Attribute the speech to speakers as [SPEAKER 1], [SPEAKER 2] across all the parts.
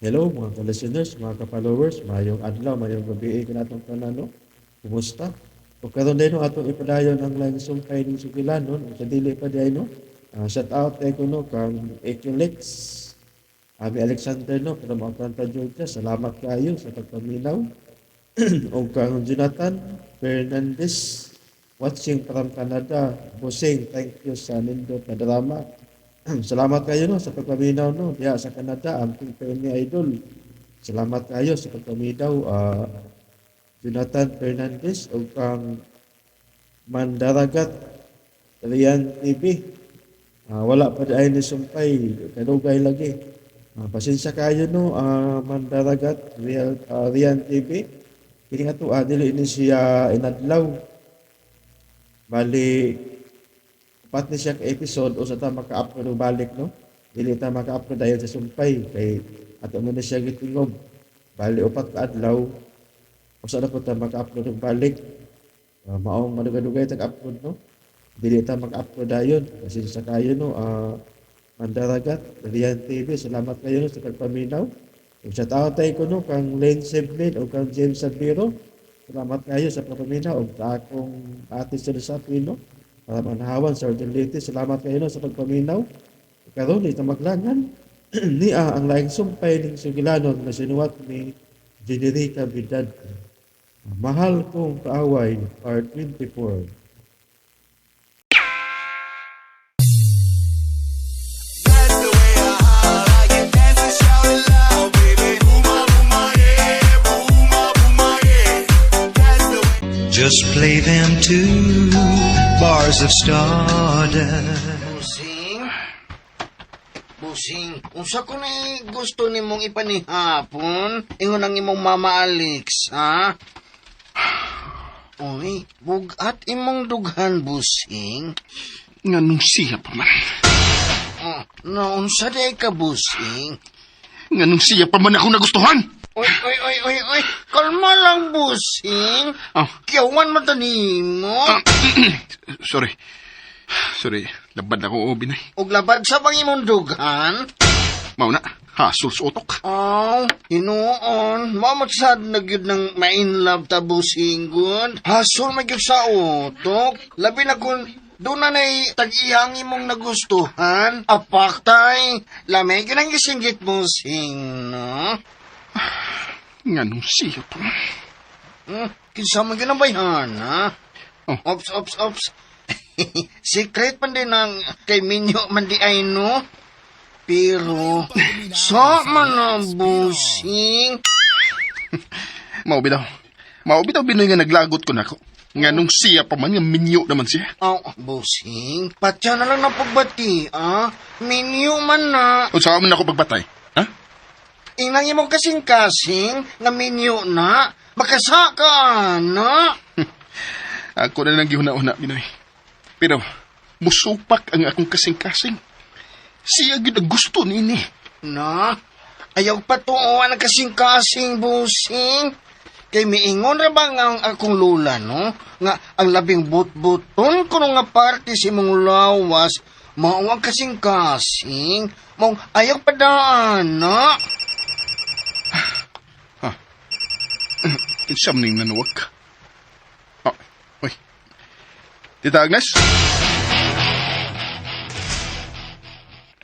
[SPEAKER 1] Hello mga ka-listeners, mga ka-followers, mayong adlaw, mayong gabi kanatong tanan, no? Kumusta? O karon din, no, atong ipadayon ang laing sumpay ning sugilanon, sa dili pa diay, no. Shout out kay kuno kang Ekelix, Ami Alexander, no, from Atlanta, Georgia. Salamat kayo sa pagpaminaw. O kang Jonathan Fernandez, watching from Canada. Busing, thank you sa nindot na drama. Salamat kayo, no, sa pagpaminaw, no, diha sa Canada, amping kayo ni Idol. Salamat kayo sa pagpaminaw, Jonathan Fernandez o kang Mandaragat Rian TV. Wala pa di ay ni sumpay, kadugay lagi. Pasensya kayo, no, Mandaragat Rian TV. Kini nga to, dili ni siya inadlaw. Bali upat ni siya ka episode o sa ta maka-upload og balik, no. Dili ta maka-upload dahil sa sumpay kay ato man ni siya gitingob. Bali upat ka adlaw usa na po ta maka-upload og balik. Maong madugay-dugay tag upload, no. Dili ta maka-upload dayon. Pasensya kayo, no, Mandaragat Rian TV, salamat kayo, no, sa pagpaminaw. Ug shout out tayo ko, no, kang Len Seblin o kang James Sabiro. Salamat kayo sa pagpaminaw ug sa akong ate sa Sapino para manahawan sa Southern Leyte. Salamat kayo, no, sa pagpaminaw. Karon ni tamaglangan niya ang laing sumpay ning sugilanon nga sinuwat ni Generica Vidad. Mahal Kong Kaaway, Part 24.
[SPEAKER 2] That's the way I holler, like it, dance and shout it loud, baby. Booma, booma, yeah. Booma, booma, yeah. That's the way.
[SPEAKER 3] Just play them two bars of stardust.
[SPEAKER 4] Busing? Busing, unsa ko ni gusto nimong ipanihapon? Ingon ang imong mama Alex, ha? Uy, bugat imong dughan, Busing.
[SPEAKER 5] Nganong siya pa man.
[SPEAKER 4] Oh, naunsa day ka, Busing?
[SPEAKER 5] Nganong siya pa man ako nagustuhan.
[SPEAKER 4] Uy, uy, uy, uy, uy, kalma lang, Busing.
[SPEAKER 5] Oh.
[SPEAKER 4] Kiyawan man ta nimo.
[SPEAKER 5] Ah, sorry. Sorry, labad ako o binay.
[SPEAKER 4] Ug labad sa bang imong dughan?
[SPEAKER 5] Mao na, hasol sa utok.
[SPEAKER 4] Aw, hinuon. Mamatsad na gyud ng ma-inlove ta, Busing gud. Hasol man gyud sa utok. Labi na kung doon na na'y tag-iyang imong nagustuhan. Apaktay. Lamay gyud ang gisinggit mo, Sing, no?
[SPEAKER 5] Nganong siya pa man.
[SPEAKER 4] Kinsa man gyud ang bayhan, ha?
[SPEAKER 5] Oh.
[SPEAKER 4] Ops, ops, ops. Secret man din ang kay Minyo man di ay, no? Pero, sa man na, Busing.
[SPEAKER 5] Mao bitaw. Mao bitaw binoy nga naglagot ko nako. Nganong siya pa man nga minyo naman siya.
[SPEAKER 4] Oh, Busing, patya na lang ng pagbati, ah. Minyo man na.
[SPEAKER 5] Unsa man ako pagbatay? Ha?
[SPEAKER 4] Inang imong kasing-kasing, nga minyo na. Makasa ka, na.
[SPEAKER 5] Ako na lang gihuna-una binoy. Pero musupak ang akong kasing-kasing. Siya gyud ang gusto niini.
[SPEAKER 4] Na, ayaw patuoan ang kasing-kasing, Busing. Kay miingon ra ba nga ang akong lula, no? Nga ang labing but-buton kuno nga parte sa imong lawas, mao ang kasing-kasing. Mong ayaw padaan, na.
[SPEAKER 5] Kinsa man ning nanuwag? Oh, uy. Tita Agnes?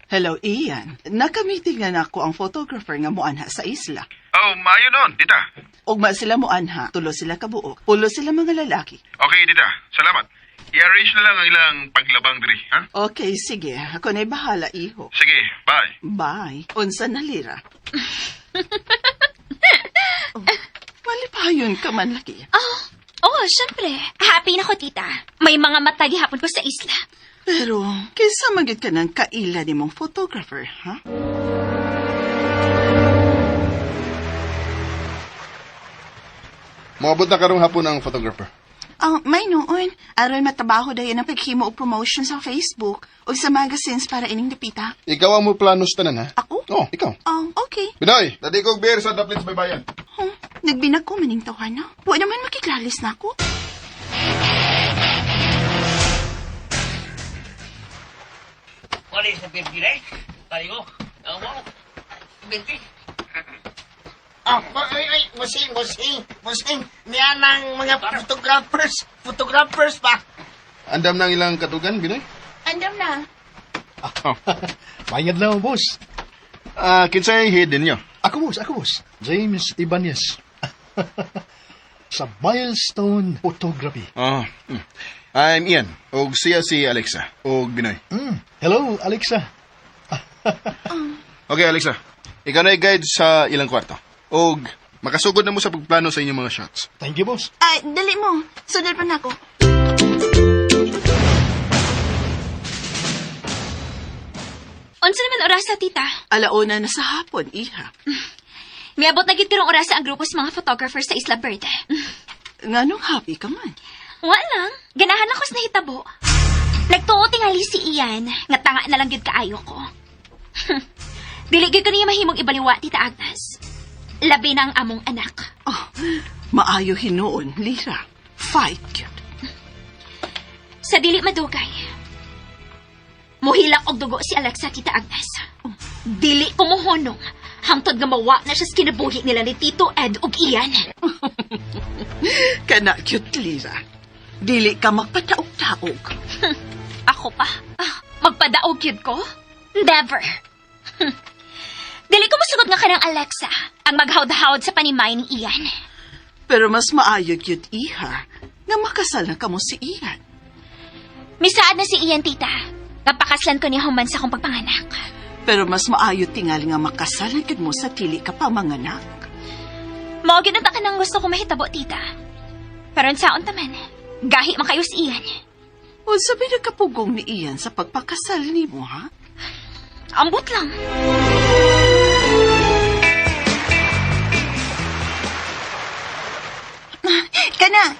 [SPEAKER 6] Hello, Ian. Nakamiting na nako ang photographer nga muanha sa isla.
[SPEAKER 5] Oh, maayo noon, tita.
[SPEAKER 6] Ugma sila muanha, tulo sila kabuok, pulo sila mga lalaki.
[SPEAKER 5] Okay, tita. Salamat. I-arrange na lang ang ilang paglabang diri, ha?
[SPEAKER 6] Okay, sige. Ako na'y bahala, iho.
[SPEAKER 5] Sige, bye.
[SPEAKER 6] Bye. Unsa na lira. Oh, malipayon ka man lagi.
[SPEAKER 7] Oh, oh, syempre. Happy na ko, tita. May mga mata gihapon ko sa isla.
[SPEAKER 6] Pero, kinsa man gyud ka ng kaila ni mong photographer, ha?
[SPEAKER 5] Moabot na karong hapon ang photographer.
[SPEAKER 6] Ah, may noon. Aron matrabaho dayon ang paghimo og promotion sa Facebook o sa magazines para ining dapita.
[SPEAKER 5] Ikaw ang mo plano sa tanan, ha?
[SPEAKER 6] Ako?
[SPEAKER 5] Oh, ikaw.
[SPEAKER 6] Oh, okay.
[SPEAKER 5] Binoy, dadi kog beer sa Daplins Baybayan.
[SPEAKER 6] Huh, nagbinag ko maning tawa na. Wa naman makiklalis na ako.
[SPEAKER 8] Wala sa 50 na eh. Pari ko. Ang mo. 20.
[SPEAKER 4] Ah, ay, ay, busing, busing, busing. Niya ng mga photographers. Photographers pa.
[SPEAKER 5] Andam na ang ilang katugan, Binoy?
[SPEAKER 6] Andam na.
[SPEAKER 5] Oh.
[SPEAKER 8] Mayad lang, boss.
[SPEAKER 5] Ah, kinsay head ninyo?
[SPEAKER 8] Ako, boss. Ako, boss. James Ibanez. Sa Milestone Photography.
[SPEAKER 5] Oh. I'm Ian. Og siya si Alexa. Og Binoy.
[SPEAKER 8] Hello, Alexa.
[SPEAKER 5] Okay, Alexa. Ikaw na guide sa ilang kwarto. Og makasugod na mo sa pagplano sa inyong mga shots.
[SPEAKER 8] Thank you, boss.
[SPEAKER 6] Ay, dali mo. Sunod pa na ako.
[SPEAKER 7] Unsa naman orasa, tita?
[SPEAKER 6] Alauna na sa hapon, iha.
[SPEAKER 7] Miabot na gid karong orasa ang grupo sa mga photographers sa Isla Verde.
[SPEAKER 6] Nganong happy ka man?
[SPEAKER 7] Wa lang. Ganahan ako sa nahitabo. Nagtuo tingali si Ian, nga tanga na lang gyud kaayo ko. Dili gyud ko niya mahimong ibaliwa, Tita Agnes. Labi na ang among anak.
[SPEAKER 6] Oh, maayo hinuon, Lira. Fight, cute.
[SPEAKER 7] Sa dili madugay. Muhilak og dugo si Alexa, Tita Agnes. Dili ko muhunong. Hangtod nga mawa na siya sa kinabuhi nila ni Tito Ed ug Ian.
[SPEAKER 6] Kana, cute, Lira. Dili ka magpataog-taog.
[SPEAKER 7] Ako pa. Ah, magpadaog yun ko? Never. Dili ko musugot nga kanang Alexa ang maghawd-hawd sa panimay ni Ian.
[SPEAKER 6] Pero mas maayo cute, iha, nga makasal na kamo si Ian.
[SPEAKER 7] Misaad na si Ian, tita. Napakaslan ko niya human sa akong pagpanganak.
[SPEAKER 6] Pero mas maayo tingali nga makasal na gyud mo sa tili ka pa manganak.
[SPEAKER 7] Mao gyud ang takanang gusto ko mahitabo, tita. Pero saon taman, gahi man kayo si Ian.
[SPEAKER 6] Unsa may nagkapugong ni Ian sa pagpakasal nimo, ha?
[SPEAKER 7] Ambot lang.
[SPEAKER 6] Kana,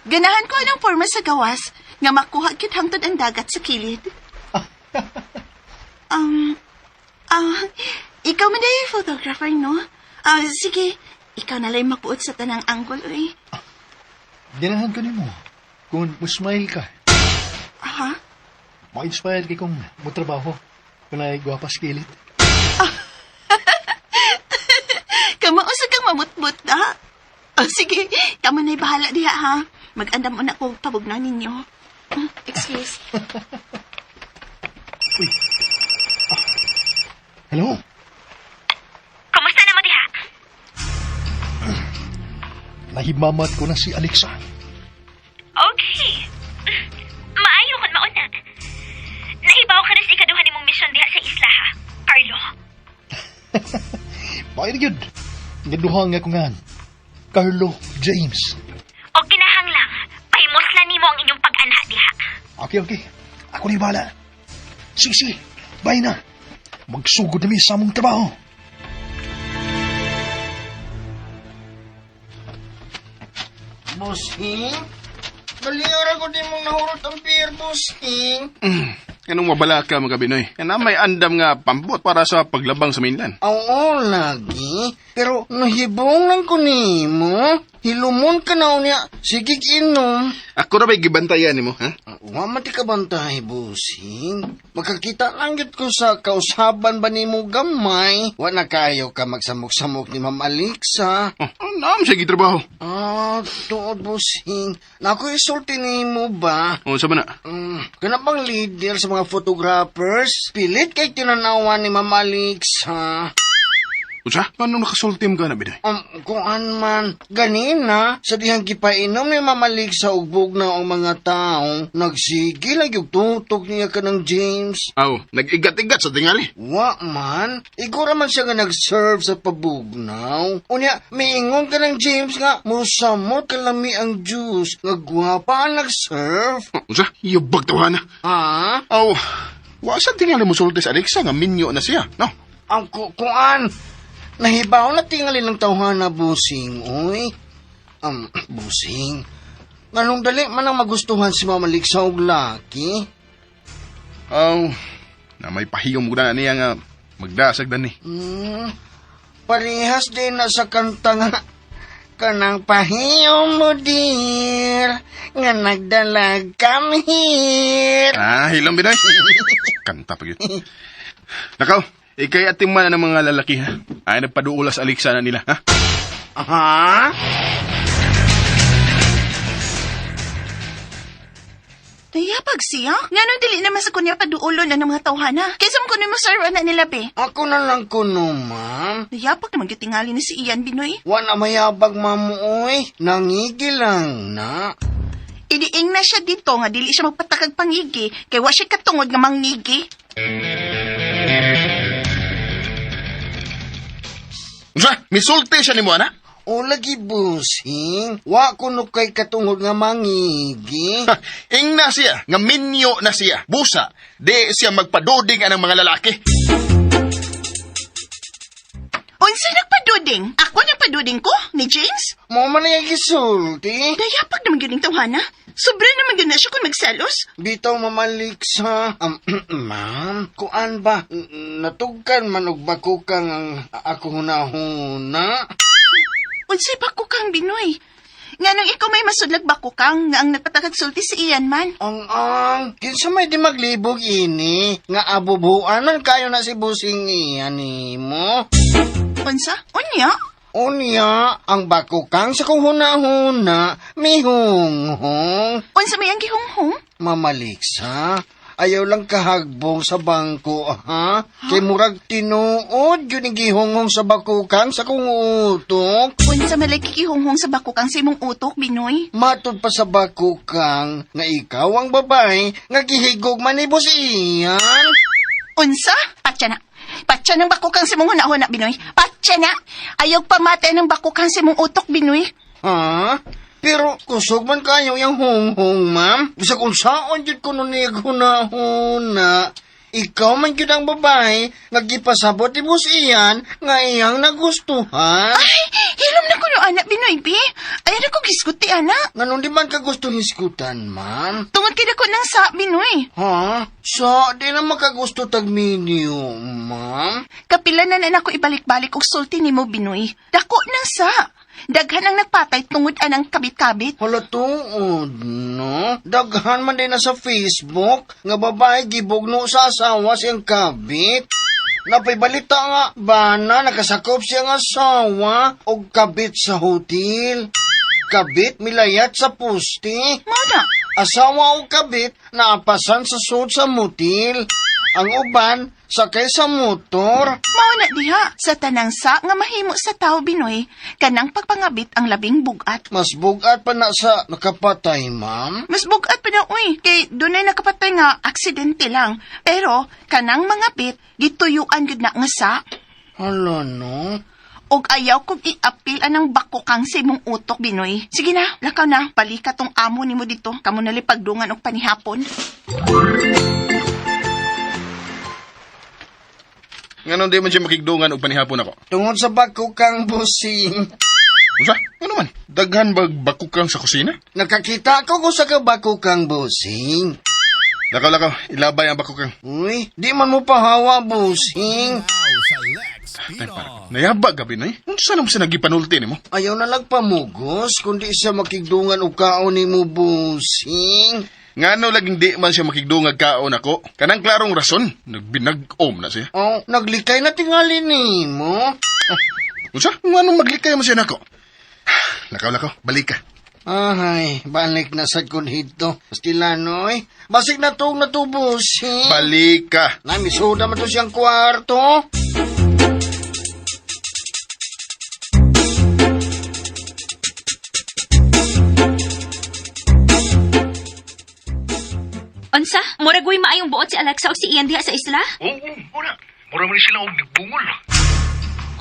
[SPEAKER 6] ganahan ko anong forma sa gawas nga makuha gyud hangtod ang dagat sa kilid. um, ah, ikaw man dahil photographer, no? Ah, sige, ikaw na lang mapuot sa tanang angle, eh.
[SPEAKER 8] Ganahan ko nimo. Kung musmile ka,
[SPEAKER 6] Aha.
[SPEAKER 8] ma-inspire kay kung mutrabaho. Kung ay gwapas kilit.
[SPEAKER 6] Kamao sa kang mamutmut, ha? Oh, sige, kamo na'y bahala diha, ha? Mag-andam una ko pabugnaw ninyo.
[SPEAKER 7] Excuse.
[SPEAKER 8] Hello?
[SPEAKER 7] Kumusta na mo diha?
[SPEAKER 8] Nahimamat ko na si Alexa.
[SPEAKER 7] Okay. Maayo kon mauna. Naibaw ka na sa ikaduha nimong misyon diha sa isla, ha? Carlo.
[SPEAKER 8] Bakit yun? Nga nga ko nga. Carlo James.
[SPEAKER 7] O kinahanglang, pahimuslan nimo ang inyong pag-anha diha.
[SPEAKER 8] Okay, okay. Ako na bahala. Sige, sige. Bye na. Magsugod na mi sa among trabaho.
[SPEAKER 4] Busing? Balingara ko di mong nahurot ang beer, busing.
[SPEAKER 5] Anong mabala ka, mga Binoy? Yan na may andam nga pambot para sa paglabang sa mainland.
[SPEAKER 4] Oo, lagi. Pero nahibong lang ko nimo. Hilumon ka na unya. Sige, inom.
[SPEAKER 5] Ako ra ba'y gibantayan nimo, ha?
[SPEAKER 4] Wa man ti kabantay, busing. Makakita lang gyud ko sa kausaban ba nimo gamay. Wa na kayo ka magsamok-samok ni Ma'am Alexa.
[SPEAKER 5] Oh, naam siya gitrabaho.
[SPEAKER 4] Ah, tuod, busing. Nako isulti nimo ba?
[SPEAKER 5] Oh, sa na?
[SPEAKER 4] Kana bang leader sa mga photographers? Pilit kay tinanawan ni Ma'am Alexa.
[SPEAKER 5] Usa, paano nakasultim ka na, Binoy?
[SPEAKER 4] Kung an man, ganina, sa dihang gipainom ni Mama Alexa og bugnaw ang mga tao, nagsige lang yung tutog niya ka ng James.
[SPEAKER 5] Aw, nag-igat-igat sa tingali.
[SPEAKER 4] Wa man, igura man siya nga nag-serve sa pabugnaw. Unya, miingon ka ng James nga, musamot kalami ang juice, nga gwapa ang nag-serve.
[SPEAKER 5] Oh, usa, yubag tawana.
[SPEAKER 4] Ha?
[SPEAKER 5] Aw, wa sa tingali mo sulti sa Alexa nga minyo na siya, no?
[SPEAKER 4] Ang kuan, nahibaw na tingali ng tawhana, busing, uy. Busing, nganong dali man ang magustuhan si Mama Alexa og laki?
[SPEAKER 5] Aw, na may pahiyom ko na niya nga magdasag dan ni.
[SPEAKER 4] Parehas din na sa kanta nga. Kanang pahiyom mo, dear, nga nagdalag come here.
[SPEAKER 5] Ah, hilom Binoy. Kanta pa yun. Nakaw, Ikay ating man ng mga lalaki, ha? Ay, nagpaduulas Alexa na nila, ha?
[SPEAKER 4] Ha?
[SPEAKER 6] Nayapag siya? Nga dili naman sa kunya paduulo na ng mga tawhana. Kaysa mo kuno mo serve na nila be.
[SPEAKER 4] Ako na lang kuno, ma'am.
[SPEAKER 6] Nayapag naman gyud tingali ni si Ian Binoy.
[SPEAKER 4] Wa na mayabag, ma'am, oy. Nangigi lang na.
[SPEAKER 6] Idiing na siya dito nga dili siya magpatakag pangigi kay wa siya katungod nga mangigi.
[SPEAKER 5] Unsa? Misulti siya nimo, ana?
[SPEAKER 4] O lagi, busing. Wa kuno kay katungod nga mangigi.
[SPEAKER 5] Ha, ing na siya, nga minyo na siya. Busa, di siya magpaduding anang mga lalaki.
[SPEAKER 6] Unsa nagpaduding? Ako nagpaduding ko ni James?
[SPEAKER 4] Mo man na yung gisulti.
[SPEAKER 6] Nayapag naman gyud ning tawhana. Sobra naman gyud na siya kung magselos.
[SPEAKER 4] Bitaw mamalik sa... Ma'am, kuan ba? Natugkan man og bako kang ang ako hunahuna.
[SPEAKER 6] Unsay bako kang Binoy? Nganong ikaw may masudlag bako kang nga ang nagpatakag sulti si Ian man.
[SPEAKER 4] Ang, kinsa may di maglibog ini, nga abubuan man kayo na si busing iya nimo.
[SPEAKER 6] Unsa? Unya?
[SPEAKER 4] Unya, ang bakukang sa kong huna-huna, mihunghong.
[SPEAKER 6] Unsa may ang gihunghong?
[SPEAKER 4] Mamaliksa, ayaw lang kahagbong sa bangko, ha? Kay murag tinuod yun ang gihunghong sa bakukang sa kong utok.
[SPEAKER 6] Unsa man lagi gihunghong sa bako kang sa imong utok, Binoy?
[SPEAKER 4] Matod pa sa bakukang nga ikaw ang babae nga gihigog man ni Boss Ian.
[SPEAKER 6] Unsa? Patya na. Patya ng bako kang sa imong hunahuna, Binoy. Patya na. Ayaw pamatay ng bako kang sa imong utok, Binoy.
[SPEAKER 4] Ha? Pero kusog man kayo yung hunghong, ma'am. Bisag unsaon jud kuno niya huna-huna. Ikaw man jud ang babae nga gipasabot ni Boss Ian nga iyang nagustuhan.
[SPEAKER 6] Ay, hilom na ko no, anak, Binoy, bi. Ayaw na ko gisguti, anak.
[SPEAKER 4] Nganong di man ka gusto hisgutan, ma'am?
[SPEAKER 6] Tungod kay dako ng sa, Binoy.
[SPEAKER 4] Ha? Sa, di na makagusto tag minyo, ma'am.
[SPEAKER 6] Kapila na na nako ibalik-balik og sulti nimo, Binoy. Dako ng sa. Daghan ang nagpatay tungod anang kabit-kabit.
[SPEAKER 4] Hala tuod, no? Daghan man din na sa Facebook nga babae gibugno sa asawa siyang kabit. Napay balita nga, bana nakasakop siyang asawa og kabit sa hotel. Kabit milayat sa puste.
[SPEAKER 6] Mao na.
[SPEAKER 4] Asawa og kabit naapasan sa sud sa motel. Ang uban sakay sa motor.
[SPEAKER 6] Mao na diha sa tanang sa nga mahimo sa tao Binoy, kanang pagpangabit ang labing bugat.
[SPEAKER 4] Mas bugat pa na sa nakapatay, ma'am.
[SPEAKER 6] Mas bugat pa na uy, kay dunay nakapatay nga aksidente lang. Pero kanang mga bit gituyuan gud na nga sa.
[SPEAKER 4] Hala, no?
[SPEAKER 6] Og ayaw kong iapil anang bako kang sa imong utok, Binoy. Sige na, lakaw na. Palika tong amo nimo dito. Kamo nali pagdungan og panihapon.
[SPEAKER 5] Nganong di man siya makigdungan og panihapon ako.
[SPEAKER 4] Tungod sa bako kang busing.
[SPEAKER 5] Unsa? Ano man? Daghan bag bakukang sa kusina?
[SPEAKER 4] Nakakita ko kung sa kabako kang busing.
[SPEAKER 5] Lakaw, lakaw. Ilabay ang bakukang.
[SPEAKER 4] Uy, di man mo pahawa, busing.
[SPEAKER 5] Tay, para. Nayabag gabi na eh. Unsa naman siya nagipanulti nimo?
[SPEAKER 4] Ayaw na lang pamugos, kundi siya makigdungan og kaon nimo, busing.
[SPEAKER 5] Ngano laging di man siya makigdungag kaon ako? Kanang klarong rason, nagbinag-om na siya.
[SPEAKER 4] Oh, naglikay na tingali nimo.
[SPEAKER 5] Unsa? Ngano maglikay man siya nako? Lakaw, lakaw. Balik ka.
[SPEAKER 4] Ay, balik na sa kunhito. Pastilanoy, basig na tong natubusing.
[SPEAKER 5] Balik ka.
[SPEAKER 4] Namisuda man to siyang kwarto.
[SPEAKER 7] Unsa? Murag way maayong buot si Alexa og si Ian diha sa isla?
[SPEAKER 8] Oo, mura. Mura man sila og nagbungol.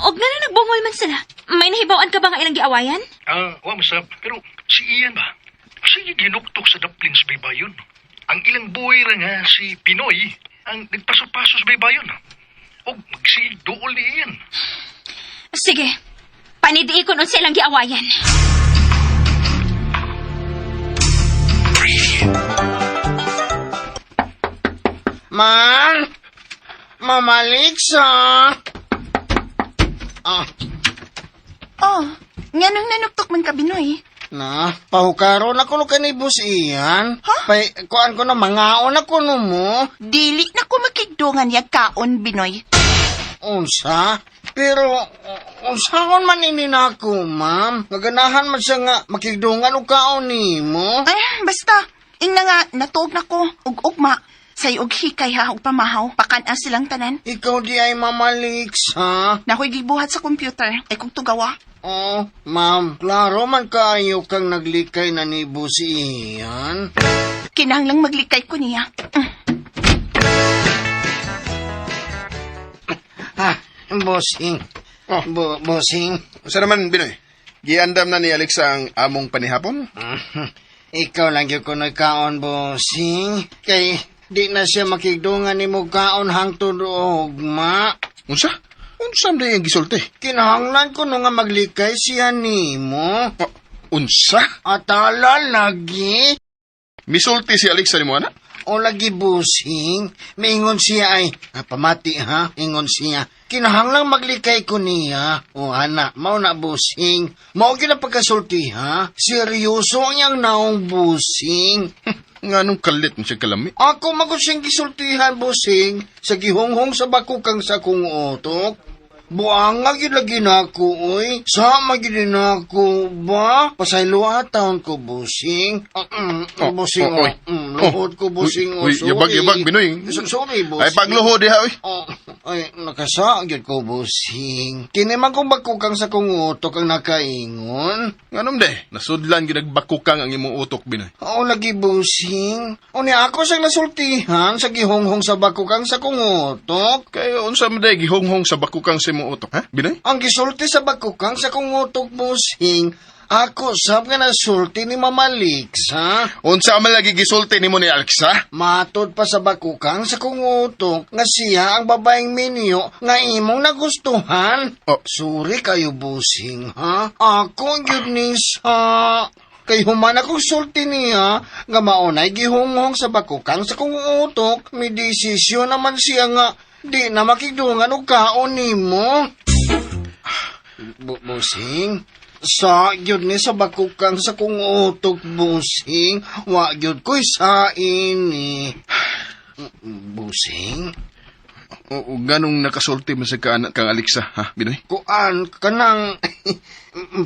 [SPEAKER 7] Og ngano nagbungol man sila? May nahibaw-an ka ba nga ilang giawayan?
[SPEAKER 8] Ah, wa masab. Pero si Ian ba? Sige ginuktok sa daplin sa baybayon. Ang ilang buhay ra nga si Pinoy ang nagpaso-paso sa baybayon. Og magsigig duol ni Ian.
[SPEAKER 7] Sige. Panidiikon unsa ilang giawayan.
[SPEAKER 4] Man, Mama Alexa. Ah,
[SPEAKER 6] Oh, nganong nanuktok man ka, Binoy?
[SPEAKER 4] na, pahukaron ako no kanay bus iyan.
[SPEAKER 6] Ha?
[SPEAKER 4] Pay, kuan ko na, mangaon ako no mo.
[SPEAKER 6] Dili na ko makigdungan ya kaon, Binoy.
[SPEAKER 4] Unsa? Pero, unsaon man ini nako, ma'am? Naganahan man siya nga makigdungan og kaon nimo.
[SPEAKER 6] Ay, basta. Ingna nga, natuog na ko. Ug ugma. Say og hikay ha, ug pamahaw. Pakan-a silang tanan.
[SPEAKER 4] Ikaw di ay mamaliks, ha?
[SPEAKER 6] Nakoy gibuhat sa computer. Ay kung tugawa.
[SPEAKER 4] Oh, ma'am, klaro man kaayo kang naglikay na ni si Ian.
[SPEAKER 6] Kinahanglang maglikay ko niya.
[SPEAKER 4] Ha, bossing.
[SPEAKER 5] Oh.
[SPEAKER 4] Bossing.
[SPEAKER 5] Unsa naman, Binoy? Giandam na ni Alexa ang among panihapon?
[SPEAKER 4] Ikaw lang gyud ko nagkaon, bossing. Kay di na siya makigdungan nimo kaon hangtod ugma.
[SPEAKER 5] Unsa? Unsa man ang gisulti?
[SPEAKER 4] Kinahanglan ko no nga maglikay siya nimo.
[SPEAKER 5] Oh, unsa?
[SPEAKER 4] Atala lagi.
[SPEAKER 5] Misulti si Alexa nimo ana?
[SPEAKER 4] O lagi busing, miingon siya ay, pamati ha, ingon siya. Kinahanglang maglikay ko niya. O ana, mao na busing. Mao gyud ang pagkasulti ha. Seryoso ang iyang naong busing.
[SPEAKER 5] Nganong kalit mo siya kalami?
[SPEAKER 4] Ako magud siyang gisultihan busing sa gihonghong sa bakukang sa kong utok. Buanga gyud lagi nako oy. Sama gyud nako ba? Pasaylo taon ko busing.
[SPEAKER 5] Oh,
[SPEAKER 4] Busing
[SPEAKER 5] oh, oy.
[SPEAKER 4] Luhod ko busing.
[SPEAKER 5] Uy,
[SPEAKER 4] Oh,
[SPEAKER 5] uy, yabag,
[SPEAKER 4] sorry.
[SPEAKER 5] yabag, Binoy.
[SPEAKER 4] Sorry busing.
[SPEAKER 5] Ay pagluhod diha oy.
[SPEAKER 4] Oh, ay, nakasa gyud ko busing. Kini man kong bakukang sa kong utok ang nakaingon.
[SPEAKER 5] Nganong de? Nasudlan gyud nagbakukang ang imong utok, Binoy.
[SPEAKER 4] Oo, lagi busing. O niya ako siyang nasultihan sa gihonghong sa bakukang sa kong utok.
[SPEAKER 5] Kay unsa man day gihonghong sa bakukang sa imong utok, ha? Binoy?
[SPEAKER 4] Ang gisulti sa bakukang sa kong utok, busing, ako sab nga nasulti ni Mama Lixa.
[SPEAKER 5] Unsa man lagi gisulti nimo ni Alexa?
[SPEAKER 4] Matod pa sa bakukang sa kong utok nga siya ang babaeng minyo nga imong nagustuhan.
[SPEAKER 5] Oh.
[SPEAKER 4] Sorry kayo, busing, ha? Ako gyud ni sa... Kay human akong sulti niya nga maunay gihunghong sa bakukang sa kong utok, may desisyon naman siya nga di na makigdungan og kaon nimo. Busing, sa gyud ni sa bakukang sa kong utok, busing, wa gyud ko'y sa ini. Busing,
[SPEAKER 5] O, nganong nakasulti man sa kaan kang Alexa, ha, Binoy?
[SPEAKER 4] kuan kanang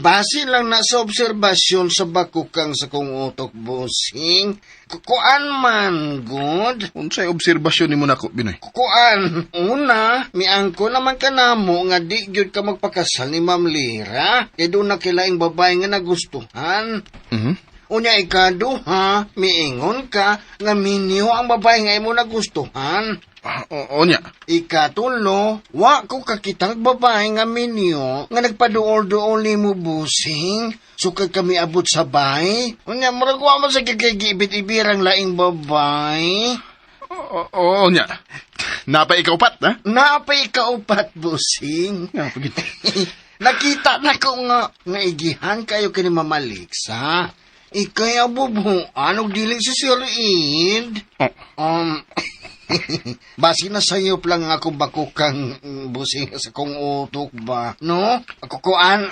[SPEAKER 4] base lang na sa obserbasyon sa bakukang sa kong utok, busing. Kuan man, good.
[SPEAKER 5] Unsay obserbasyon nimo nako, Binoy?
[SPEAKER 4] Kuan, una, miangko naman kanamo nga di gyud ka magpakasal ni Ma'am Lira. Kay doon na kilaing babae nga nagustuhan.
[SPEAKER 5] Mhm.
[SPEAKER 4] Unya ikaduha, miingon ka nga minyo ang babae nga imo nagustuhan.
[SPEAKER 5] Ah, o, o niya.
[SPEAKER 4] Ikatulo, wa ko kakitang babae nga minyo nga nagpaduol-duol nimo busing. Sukad kami abot sa bay. Unya, murag wa man sa kikigibit-ibirang laing babae.
[SPEAKER 5] O, o, o niya. Napa ikaw pat, ha?
[SPEAKER 4] Naapay kaupat, busing.
[SPEAKER 5] Nga, pagit.
[SPEAKER 4] Nakita na ko nga naigihan kayo kini Mama Lixa. Ikay ang bubuan og dili si Sir Id.
[SPEAKER 5] Oh.
[SPEAKER 4] Basi na sayop lang ako bakukang busing sa kong utok ba? No? Ako kuan,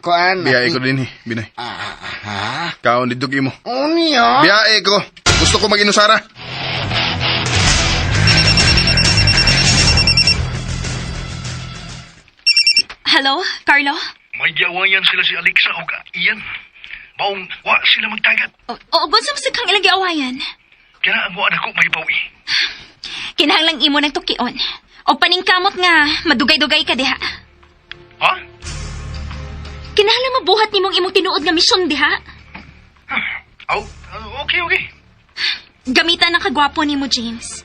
[SPEAKER 4] kuan.
[SPEAKER 5] Biyahe ko din eh, Binoy.
[SPEAKER 4] Ah, ha?
[SPEAKER 5] Kaon dito imo.
[SPEAKER 4] Unya?
[SPEAKER 5] Biyahe ko. Gusto ko mag-inusara.
[SPEAKER 7] Hello, Carlo?
[SPEAKER 8] May giawayan sila si Alexa og Ian. Maong wa sila magtagat.
[SPEAKER 7] O, o gunsa man sa kang ilang giawayan?
[SPEAKER 8] Kaya ang wa nako may bawi.
[SPEAKER 7] Kinahanglang imo ng tukion. O paningkamot nga madugay-dugay ka diha.
[SPEAKER 8] Ha?
[SPEAKER 7] Kinahanglang mabuhat nimong imong tinuod nga misyon diha.
[SPEAKER 8] Oh, okay, okay.
[SPEAKER 7] Gamitan ang kagwapo nimo, James.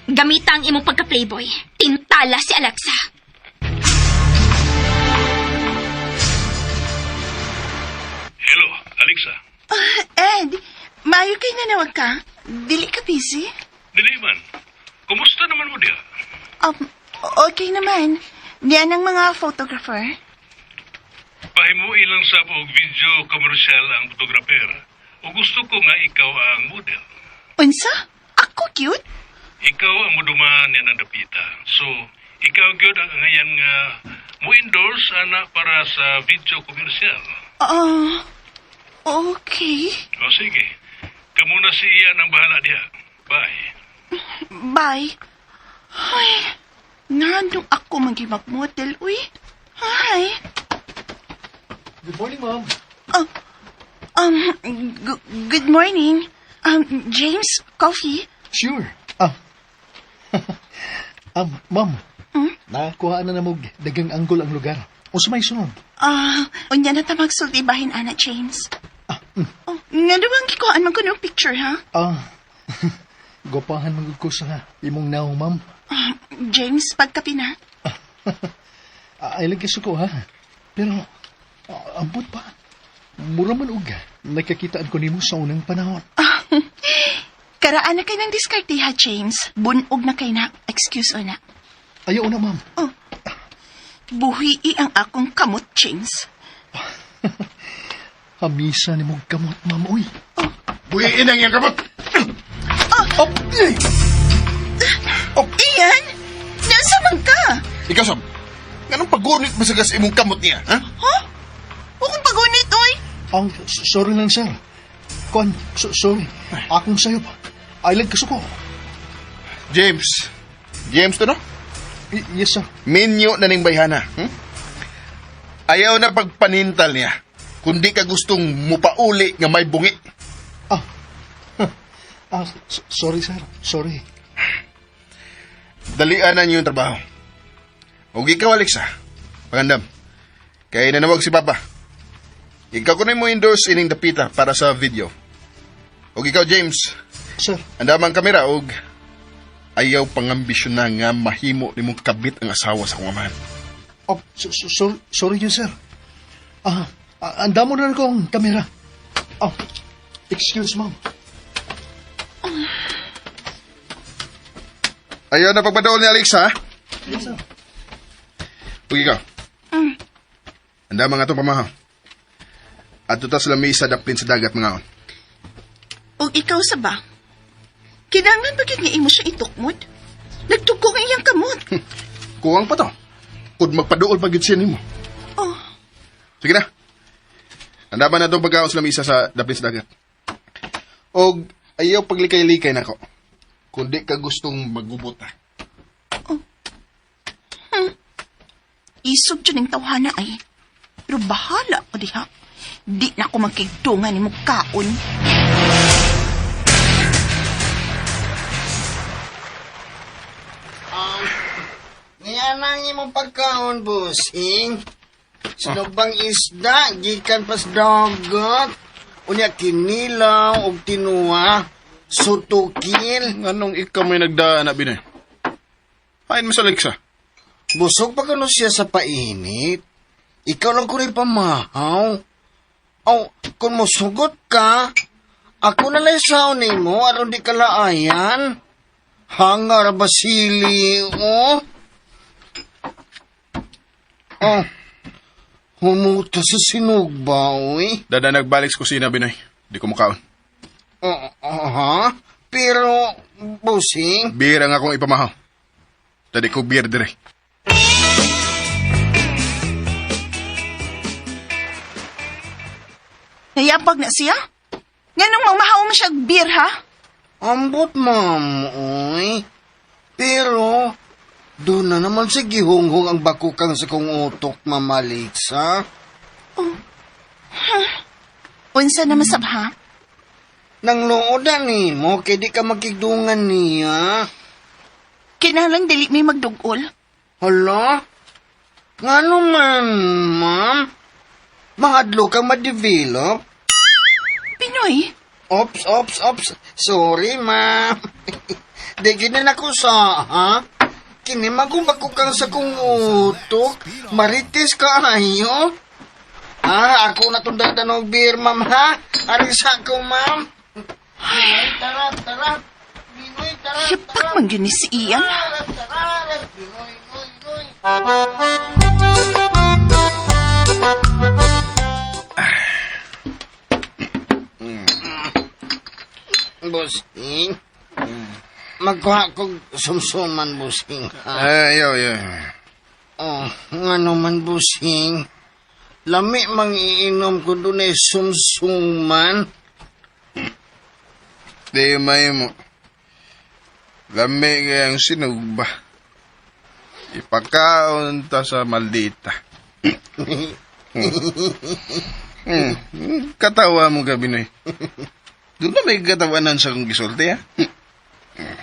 [SPEAKER 7] Gamita ang imong pagka-playboy. Tintala si Alexa.
[SPEAKER 8] Hello, Alexa.
[SPEAKER 6] Ed, maayo kay nanawag ka. Dili ka busy?
[SPEAKER 8] Dili man. Kumusta naman mo diha?
[SPEAKER 6] Okay naman. Diyan ang mga photographer.
[SPEAKER 8] Pahimuin lang sa og video commercial ang photographer. O gusto ko nga ikaw ang model.
[SPEAKER 6] Unsa? Ako cute?
[SPEAKER 8] Ikaw ang muduman niya ng dapita. So, ikaw gyud ang angayan nga mo endorse ana para sa video commercial.
[SPEAKER 6] Ah, okay.
[SPEAKER 8] O sige. Kamo na si Ian ang bahala diha. Bye.
[SPEAKER 6] Bye. Ay, Nganong ako man magmodel, uy. Hi.
[SPEAKER 3] Good morning, ma'am.
[SPEAKER 6] Oh, good morning. James, coffee?
[SPEAKER 3] Sure. Ah. Ma'am. Nakuha na namog dagang anggol ang lugar. Unsa may sunod?
[SPEAKER 6] Ah, unya na ta magsulti bahin ana, James. Oh, nga bang gikuhaan man ko ng picture, ha?
[SPEAKER 3] Ah. Gopahan man gud ko sa imong naong, ma'am.
[SPEAKER 6] Ah, James, pagkapi na.
[SPEAKER 3] Ah, ay lagi suko ha. Pero ambot pa. Mura man og nagkakitaan ko nimo sa unang panahon.
[SPEAKER 6] Ah, karaan na kay ng diskarte ha, James. Bunog na kay na. Excuse o na.
[SPEAKER 3] Ayaw na, ma'am.
[SPEAKER 6] Oh, buhii ang akong kamot, James.
[SPEAKER 3] Hamisa ni mong kamot, ma'am. Uy.
[SPEAKER 5] Buhiin ang iyang kamot!
[SPEAKER 3] Oh, ay!
[SPEAKER 5] Oh.
[SPEAKER 6] Ian! Nasa man ka?
[SPEAKER 5] Ikaw, Sob. Anong paggunit mo sa gas imong kamot niya, ha?
[SPEAKER 6] Ha? Huwag pagunit, oy!
[SPEAKER 3] Ang sorry lang, sir. Kuan, sorry. Akong sayop. Ay lang kasuko.
[SPEAKER 5] James. James to, no?
[SPEAKER 3] Yes, sir.
[SPEAKER 5] Minyo na ning bayhana. Ayaw na pagpanintal niya. Kundi ka gustong mupauli nga may bungi.
[SPEAKER 3] Ah. Ah, sorry, sir. Sorry.
[SPEAKER 5] Dalian na niyo yung trabaho. O ikaw, Alexa. Pagandam. Kaya nanawag si Papa. Ikaw ko na mo endorse ining dapita para sa video. O ikaw, James.
[SPEAKER 3] Sir,
[SPEAKER 5] Andamang kamera og ayaw pangambisyon na nga mahimo nimong kabit ang asawa sa kong amahan.
[SPEAKER 3] oh, sorry yun, sir. Ah, andamo na ko ang kamera. Oh, excuse, ma'am.
[SPEAKER 5] Ayaw na pagpadaol ni Alexa, ha?
[SPEAKER 3] Yes, sir.
[SPEAKER 5] Ug ikaw. Andamang atong pamahaw. Adto ta sa lamesa daplin sa dagat mga on.
[SPEAKER 6] O ikaw sa ba? Kinangan bakit nga imo siya itukmod? Nagtuko ang iyang kamot.
[SPEAKER 5] Kuwang pa to. Kung magpaduol pa gyud siya nimo.
[SPEAKER 6] Oh,
[SPEAKER 5] Sige na. Andaman na itong pagkaon sa lamesa sa daplin sa dagat. Og ayaw paglikay-likay nako. Kundi ka gustong magubot ha.
[SPEAKER 6] Isog dyan ang tawhana ay. Pero bahala ko diha. Di na ako magkigtungan ni mo kaon.
[SPEAKER 4] Niya nang imong pagkaon, busing. Sinubang isda, gikan pas dagat. Unya kinilaw og tinuwa, sutukil.
[SPEAKER 5] Anong ikaw may nagdaan na binay? Hain mo sa Alexa.
[SPEAKER 4] Busog pa kano siya sa painit. Ikaw lang ko rin pamahaw. Aw, kung musugot ka, ako na lang sa mo aron di ka laayan. Hangar basili, oh. Oh, humuta sa sinugba, uy.
[SPEAKER 5] Dada nagbalik sa kusina, Binoy. Di ko mukaon.
[SPEAKER 4] Oh, oh, ha? Pero, busing,
[SPEAKER 5] Bira nga akong ipamahaw. Tadi ko beer dire.
[SPEAKER 6] Nayapag na siya? Nganong mamahaw mo siya og beer, ha?
[SPEAKER 4] Ambot, ma'am, oy. Pero, doon na naman sa gihunghong ang bakukang sa kong utok, Ma'am Alexa.
[SPEAKER 6] Unsa na masab, ha?
[SPEAKER 4] Nang loodan ni mo, kay di ka makigdungan niya.
[SPEAKER 6] Kinahanglan dili may magdugol.
[SPEAKER 4] Hala? Ngano man, ma'am? Mahadlo kang ma-develop?
[SPEAKER 6] Pinoy,
[SPEAKER 4] Ops, ops, ops. Sorry, ma'am. Di gina na ko sa, ha? Kini magubakukang sa kong utok. Marites ka ayo. Ah, ako na itong datanong beer, ma'am, ha? Aring sa ko, ma'am. Binoy, tara, tara. Binoy, tara,
[SPEAKER 6] yapak man yun ni si Ian.
[SPEAKER 4] tara, tara. Binoy, noy, noy. Busing. Magkuha kog sumsuman, busing. Ha?
[SPEAKER 5] Ay, ayaw, ayaw.
[SPEAKER 4] Oh, ngano man, busing. Lami mang iinom ko doon ay sumsuman.
[SPEAKER 5] Di may mo. Lami kayang sinugba. Ipakaon ta sa maldita. Katawa mo ka, Binoy. Doon na may katawanan sa kong gisulti, ha?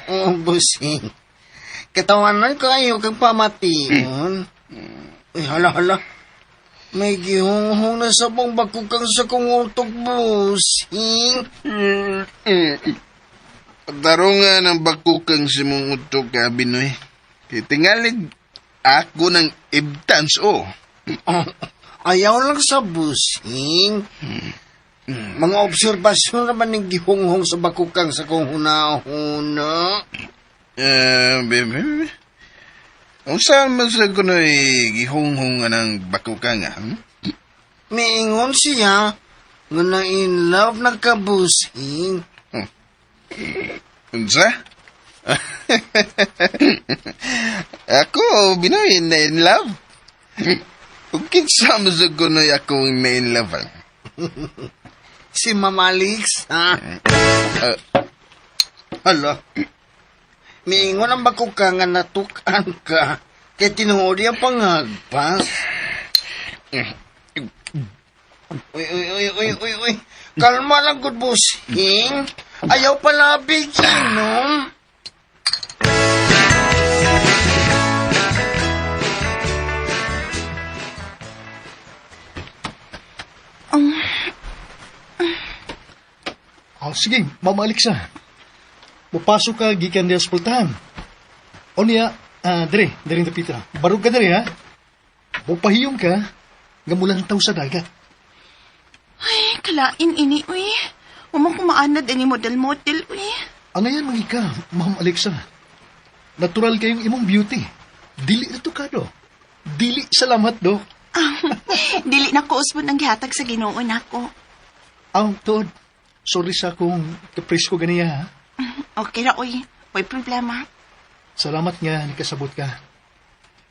[SPEAKER 4] Oh, busing. Katawanan kayo kang pamation. Uy, hala, hala. May gihunghong na sa pong bakukang sa kong utok, busing.
[SPEAKER 5] Tarungan ang bakukang si mong utok ka, Binoy. Kay tingalig ako ng ibtans, oh.
[SPEAKER 4] Oh, ayaw lang sa busing. Mga obserbasyon naman ng gihunghong sa bakukang sa kong hunahuna.
[SPEAKER 5] Eh, bebe. Ang saan man sa kuno'y gihunghong ng bakukang, ha? Hmm?
[SPEAKER 4] Miingon siya nga na in love na kabusing.
[SPEAKER 5] Unsa? Ako, Binoy, na in love. Ug kinsa man sa kuno'y akong na in love, ah?
[SPEAKER 4] Si Mama Alex, ha? Hala. Miingon ang bakukang nga natukan ka kay tinuod ang pangagpas. Uy, uy, uy, uy, uy, uy. Kalma lang, good busing. Ayaw pala inom.
[SPEAKER 3] Ah, sige, Ma'am Alexa. Mupasok ka gikan diya sa pultahan. O niya, dire, dire na Peter. Barog ka dire, ha? Mupahiyong ka, nga mulantaw sa dagat.
[SPEAKER 6] Ay, kalain ini, uy. Umang kumaanad ini model-model, uy.
[SPEAKER 3] Angayan mga ka, Ma'am Alexa. Natural kayong imong beauty. Dili na to ka, do. Dili salamat, do.
[SPEAKER 6] Dili na ko usbon ang gihatag sa Ginoo nako.
[SPEAKER 3] Ang tuod, sorry sa akong kapris ko ganiya, ha?
[SPEAKER 6] Okay ra, uy. Way problema.
[SPEAKER 3] Salamat nga, nakasabot ka.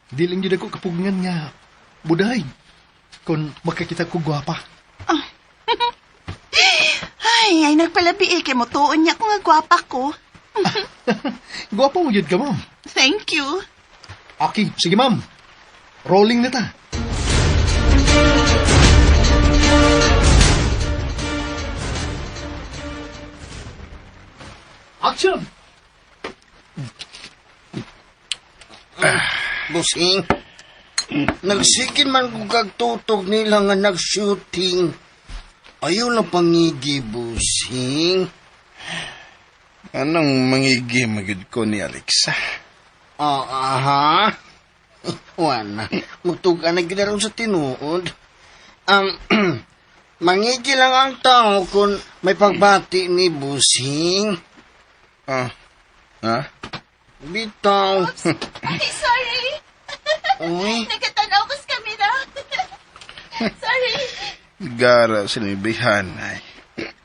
[SPEAKER 3] Dili lang yun ako kapugngan nga, buday. Kung makakita ko gwapa.
[SPEAKER 6] Ay, ay nagpalabi eh. Kay mutuon niya kung nga gwapa ko.
[SPEAKER 3] Gwapa mo yun ka, ma'am.
[SPEAKER 6] Thank you.
[SPEAKER 3] Okay, sige ma'am. Rolling na ta. Action!
[SPEAKER 4] Busing. Nagsikin man kung kagtutog nila nga nag-shooting. Ayaw lang pangigi, busing.
[SPEAKER 5] Anong mangigi magid ko ni Alexa?
[SPEAKER 4] Ah, aha. Wala. Magtugan na ginaroon sa tinuod. Mangigi lang ang tao kung may pagbati ni Busing.
[SPEAKER 5] Ah, ha?
[SPEAKER 4] Bitaw.
[SPEAKER 6] Ay, sorry.
[SPEAKER 4] Uy,
[SPEAKER 6] Nagkatanaw ko sa kamera. Sorry.
[SPEAKER 5] Gara sinibihan, ay.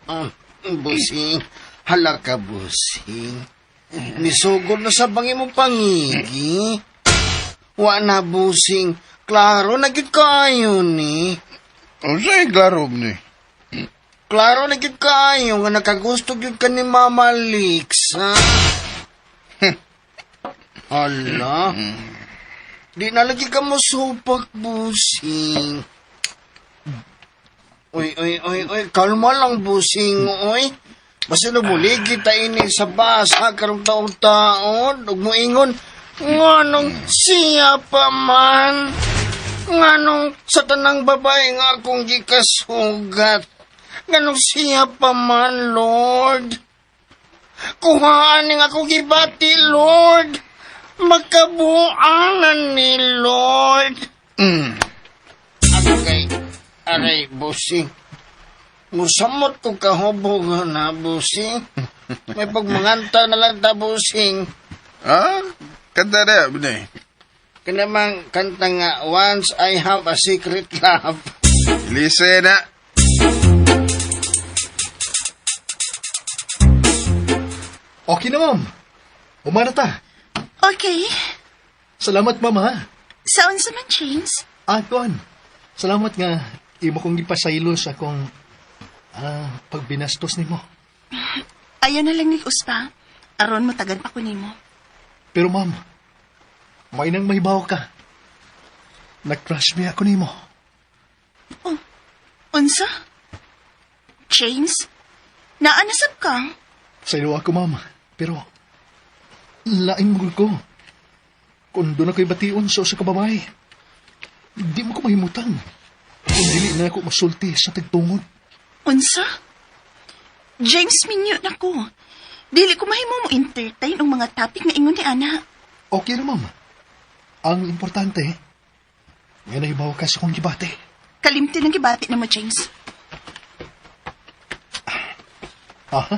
[SPEAKER 4] ah, Busing. Hala ka, Busing. Nisugod na sa bangin mo pangigi. Wa na, Busing. Klaro na gid kaayo ni.
[SPEAKER 5] Unsay klaro ni?
[SPEAKER 4] Klaro na gid kaayo nga nakagusto gyud ka ni Mama Lix, ha? Hala. Di na lagi ka mo supak, Busing. Uy, uy, uy, uy, kalma lang, Busing, uy. Basta nabuligi kita ini sa basa karong taon-taon. Ug moingon, nganong siya pa man. Nganong sa tanang babae nga akong gikasugat. Nganong siya pa man, Lord. Kuhaan ning akong gibati, Lord. Magkabuangan ni Lord. Ako kay, aray, busing. Musamot ko kahubog na, busing. May pagmanganta na lang ta, busing.
[SPEAKER 5] Ah, kanta na, Binoy.
[SPEAKER 4] Kanamang kanta nga, Once I Have a Secret Love.
[SPEAKER 5] Listen na.
[SPEAKER 3] Okay na, ma'am. Umana ta.
[SPEAKER 6] Okay.
[SPEAKER 3] Salamat, ma'am, ha?
[SPEAKER 6] Saon sa man, James?
[SPEAKER 3] Ah, kuan. Salamat nga imo kong gipasaylo sa akong pagbinastos nimo.
[SPEAKER 6] Ayaw na lang ni Uspa. Aron mo tagan pa ko nimo.
[SPEAKER 3] Pero ma'am, May nang mahibaw ka. Nag-crush mi ako nimo.
[SPEAKER 6] Unsa? James? Naanasab ka?
[SPEAKER 3] Sa ilo ako, ma'am. Pero, lain mo ko. Kung doon ako'y bation sa usa ka babae, di mo ko mahimutang. Kung dili na ako masulti sa tagtungod.
[SPEAKER 6] Unsa? James, minyo na ko. Dili ko mahimo mo entertain ang mga topic nga ingon ni ana.
[SPEAKER 3] Okay na, ma'am. Ang importante, nga nahibaw ka sa akong gibati.
[SPEAKER 6] Kalimti ng gibati na mo, James.
[SPEAKER 3] Aha.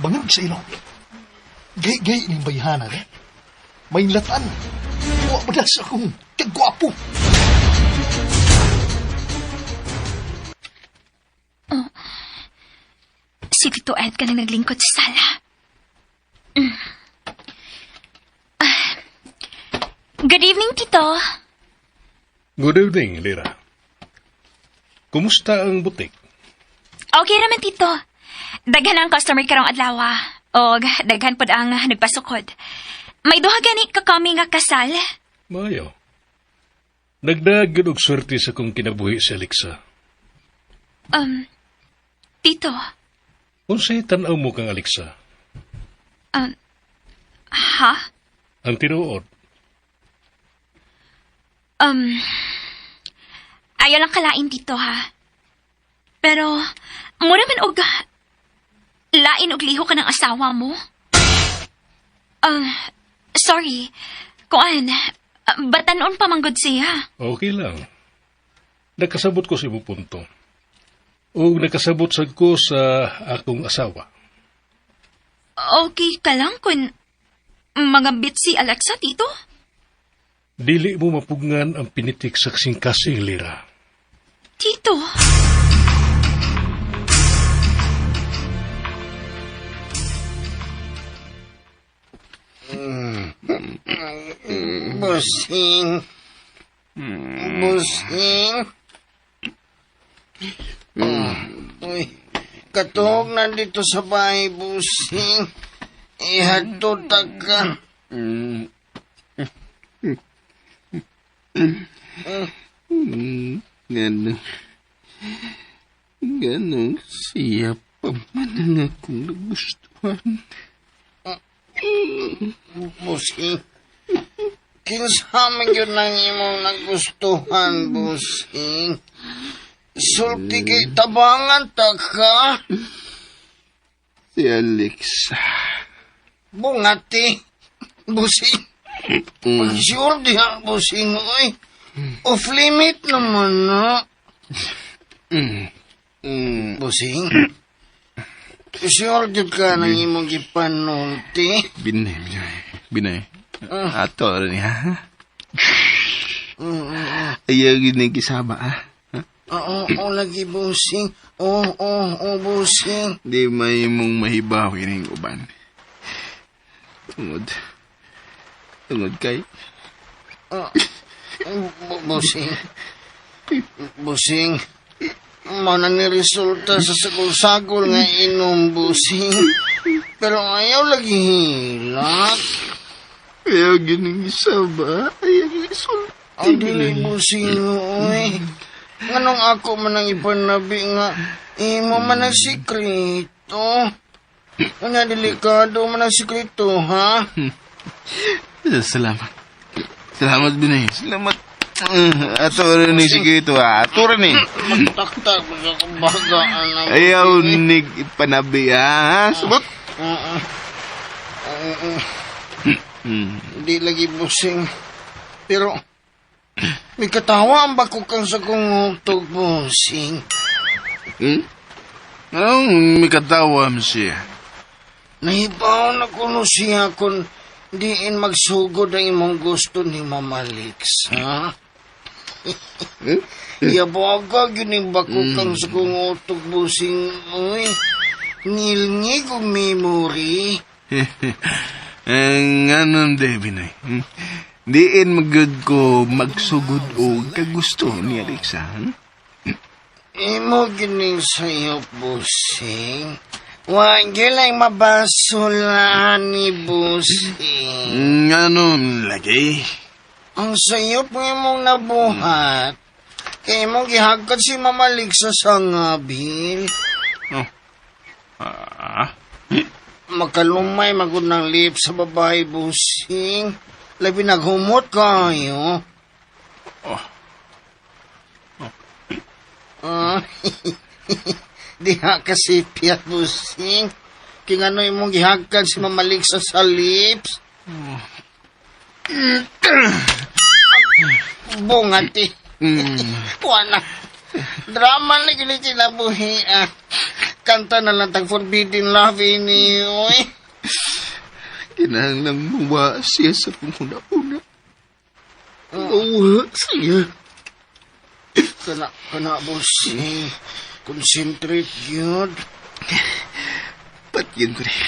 [SPEAKER 3] Bangag sa ilong. Gay-gay ning bayhana, eh. May latan. Wa pa na sa akong kagwapo.
[SPEAKER 7] Si Tito Ed ka nang naglingkod sa sala. Good evening, Tito.
[SPEAKER 9] Good evening, Lira. Kumusta ang butik?
[SPEAKER 7] Okay raman, Tito. Daghan ang customer karong adlaw. Og daghan pod ang nagpasukod. May duha gani ka kami nga kasal.
[SPEAKER 9] Mayo. Nagdag gyud og swerte sa kong kinabuhi si Alexa.
[SPEAKER 7] Tito,
[SPEAKER 9] Unsay tan-aw mo kang Alexa?
[SPEAKER 7] Ha?
[SPEAKER 9] Ang tinuod,
[SPEAKER 7] Ayaw lang kalain, Tito, ha? Pero, mura man og lain og liho ka ng asawa mo. Sorry. Kuan, batanon pa manggod siya.
[SPEAKER 9] Okay lang. Nakasabot ko sa imong punto. O nakasabot sad ko sa akong asawa.
[SPEAKER 7] Okay ka lang kung magambit si Alexa, Tito?
[SPEAKER 9] Dili mo mapugngan ang pinitik sa kasing-kasing, Lira.
[SPEAKER 7] Tito?
[SPEAKER 4] Busing. Busing. Uy, katuog na dito sa bahay, busing. Ihatod ta ka.
[SPEAKER 5] Ganun. Ganun siya pa man ang akong nagustuhan.
[SPEAKER 4] Busing. Kinsa man yun ang imong nagustuhan, busing. Sulti kay tabangan ta ka.
[SPEAKER 5] Si Alexa.
[SPEAKER 4] Bungati. Busing. Pag-sure diha, busing, oy. Off limit naman, no? Busing. Sure jud ka ng imong gipanulti.
[SPEAKER 5] Binay, binay. Binay. Ato rin ha? Ayaw gini kisaba ha?
[SPEAKER 4] Oo, oo, lagi, busing. Oo, oo, oo, busing.
[SPEAKER 5] Di may mong mahibaw ining uban. Tungod kay
[SPEAKER 4] Busing. Busing. Mao na ni resulta sa sagol-sagol nga inom, busing. Pero ayaw lagi hilak.
[SPEAKER 5] Ayaw gining isaba. Ayaw gining sulti.
[SPEAKER 4] Ang dili, busing, oy. Nganong ako man ang ipanabi nga, imo man ang sikreto. Nga delikado man ang sikreto, ha?
[SPEAKER 5] Salamat. Salamat, Binay. Salamat. Ato rin ni sikreto, ha? Ato rin eh.
[SPEAKER 4] Magtaktak mo sa kabagaan ng
[SPEAKER 5] Ayaw nig ipanabi, ha? Subot.
[SPEAKER 4] Oo. Oo. Hindi lagi, busing. Pero, may katawa ang bakukang sa kong utog, busing.
[SPEAKER 5] Anong may katawa mo siya?
[SPEAKER 4] Nahibaw na kuno siya kung diin magsugod ang imong gusto ni Mama Lex, ha? Yabaga, gining bakukang sa kong utog, busing. Uy, ngilngi kong memory.
[SPEAKER 5] Ang anong de, Binay? Hmm? Diin magud ko magsugod o kagusto ni Alexa.
[SPEAKER 4] Imo gining sayo, busing. Wa gilay mabasol ni Busing.
[SPEAKER 5] Nga lagi?
[SPEAKER 4] Ang sayop ng imong nabuhat. Kay imong gihagkat si Mama Ligsa sa ngabil.
[SPEAKER 5] Oh. Ah.
[SPEAKER 4] Makalumay magud ng lip sa babae, Busing. Labi naghumot kayo.
[SPEAKER 5] Oh.
[SPEAKER 4] Ah, diha kasi piyat, Busing. Kaya ano imong gihagkan si Mama Ligsa sa lips. Bungati. Wala. Drama na gini kinabuhi ah. Kanta na lang tag Forbidden Love ini, oy.
[SPEAKER 5] Kinahanglang muwa siya sa panguna-una. Muwa siya.
[SPEAKER 4] Kana, kana, bossing. Concentrate yun.
[SPEAKER 5] Pat yun ko rin.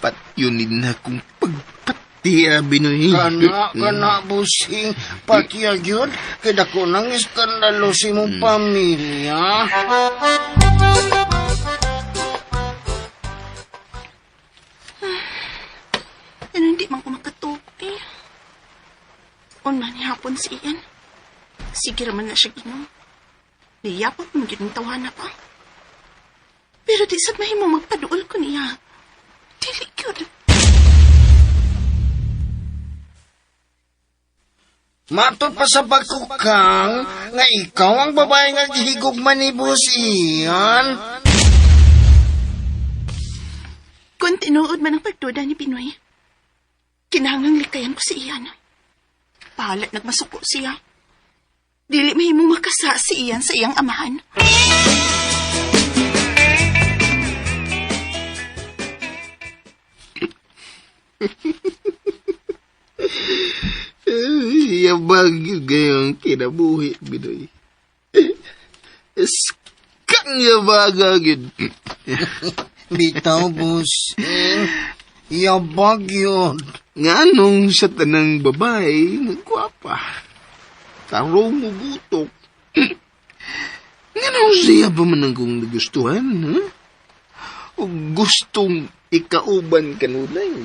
[SPEAKER 5] Pat yun din na kung pagpatiya, Binoy.
[SPEAKER 4] Kana, kana, bossing. Patiya yun. Kaya ko nang iskandalo si mong pamilya.
[SPEAKER 6] Ano hindi man ko makatuog eh. Unma ni hapon si Ian. Sige raman na siya ginom. Niyapot mo gyud ang tawana pa. Pero di sad mahimo magpaduol ko niya. Dili gyud.
[SPEAKER 4] Matod pa sa pagkukang nga ikaw ang babae nga gihigugma ni Boss Ian.
[SPEAKER 6] Kung tinuod man ang pagduda ni Pinoy, kinahanglang likayan ko si Ian. Bahala nagmasuko siya. Dili mahimo makasa si Ian sa iyang amahan.
[SPEAKER 5] Ay, yabag yun gayong kinabuhi, Binoy. Iskang yabag yun.
[SPEAKER 4] Bitaw, bossing. Yabag yun.
[SPEAKER 5] Nga nung sa tanang babae, nagkwapa. Tarong mo butok. Nga nung siya pa man ang kong nagustuhan, ha? O gustong ikauban kanunay.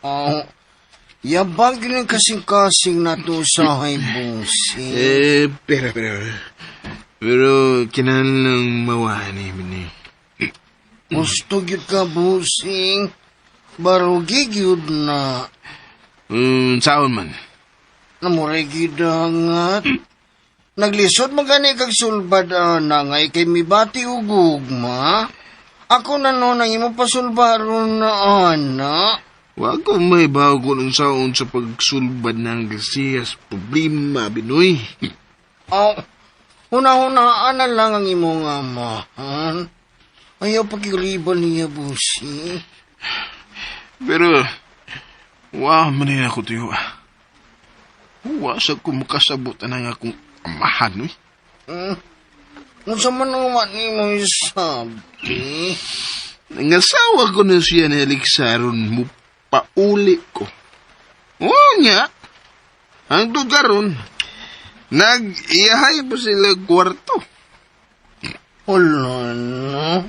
[SPEAKER 4] Oh, yabag yun ang kasing-kasing na to sa bossing.
[SPEAKER 5] Eh, pero, kinahanglang mawahan eh, Binoy.
[SPEAKER 4] Gusto gyud ka, bossing. Barugi gyud na.
[SPEAKER 5] Saon man.
[SPEAKER 4] Namuray gyud angat. Naglisod man gani kag sulbad ana nga ikay mibati og gugma. Ako na noon ang imong pasulbaron na ana.
[SPEAKER 5] Wa ko may bago ng saon sa pagsulbad ng gasiyas problema, Binoy.
[SPEAKER 4] Oh, huna-hunaan na lang ang imong amahan. Ayaw pagkiriban niya, bossing.
[SPEAKER 5] Pero, wa man din ako tuyo. Wa sa ko makasabot ang akong amahan, uy.
[SPEAKER 4] Unsa man ang wa nimo isabi?
[SPEAKER 5] Nangasawa ko na siya ni Alexaron mo pauli ko. Oo niya. Ang karon, nag-iyahay pa sila kwarto.
[SPEAKER 4] Wala na.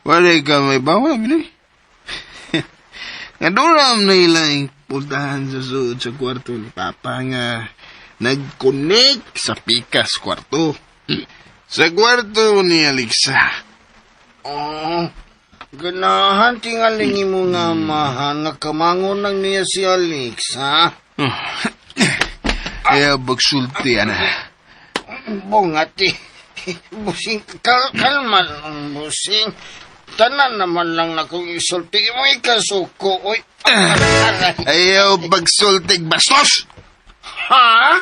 [SPEAKER 5] Wala ka may bawa, Binoy. Nga doon na ilang puntahan sa suod sa kwarto ni Papa nga nag-connect sa pikas kwarto. Sa kwarto ni Alexa.
[SPEAKER 4] Oh, ganahan tingaling mo nga amahan nga kamangon lang niya si Alexa.
[SPEAKER 5] Kaya bagsulti, ana.
[SPEAKER 4] Bungati. Busing, kalma lang, busing. Tanan naman lang na kung isulti mo ikasuko. Oy, aray.
[SPEAKER 5] Ayaw bagsultig bastos!
[SPEAKER 4] Ha?